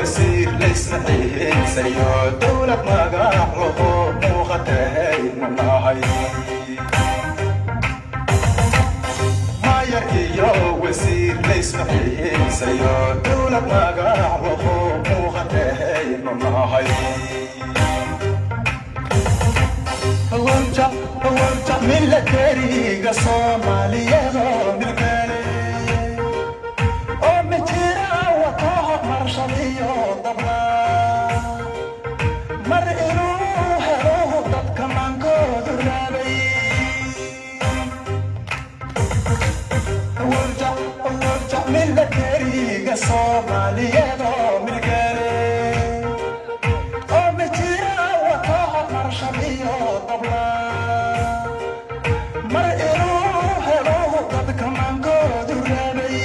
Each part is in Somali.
Wasiir laysma xihiinsayo, dowlad magac laho muuqatahaynu nahay. Maayar iyo wasiir laysma xihiinsayo, dowlad magac laho muuqatahaynu nahay. Milatariga Soomaaliyeedoo milgale oo mijira wato marshaliyo dabla, mar inuu helo dadka maankoodu raabay. Milatariga Soomaaliyeedoo milgale oo mijira wato marshaliyo dabla, mar inuu helo dadka maankoodu raabay.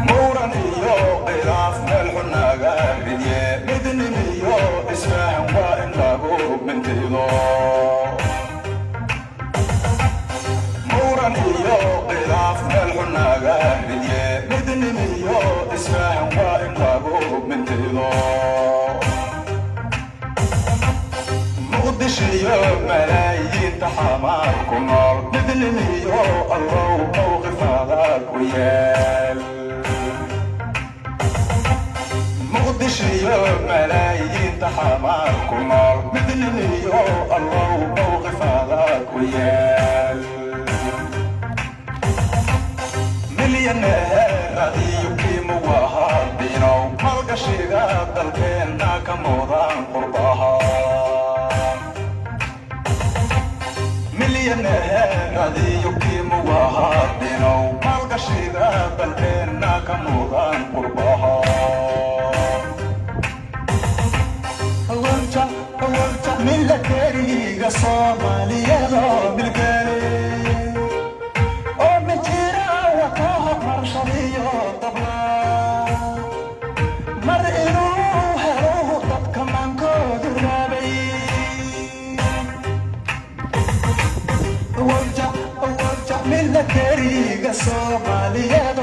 Muran iyo khilaaf meel xun naga ridye, midnim iyo isfahan waa in lagu mintido. Muran iyo khilaaf meel xun naga ridye, midnim iyo isfahan waa in lagu mintido. Muqdishiyo malaayiinta Xamaar ku nool, midnim iyo Allow mowqifaada ku yeel. Muqdishiyo malaayiinta Xamaar ku nool, midnim iyo Allow mowqifaada ku yeel. Milyaneeradiyo kiimu wahaadinow, maalgashiga dalkeenna ka mudan qurbaha. Milyaneeradiyo kiimu wahaadinow, maalgashiga dalkeenna ka mudan qurbaha. Milatariga Soomaaliyeedoo milgale oo mijira wato marshaliyo dabla, mar inuu helo dadka maankoodu raabay. Milatariga Soomaaliyeed.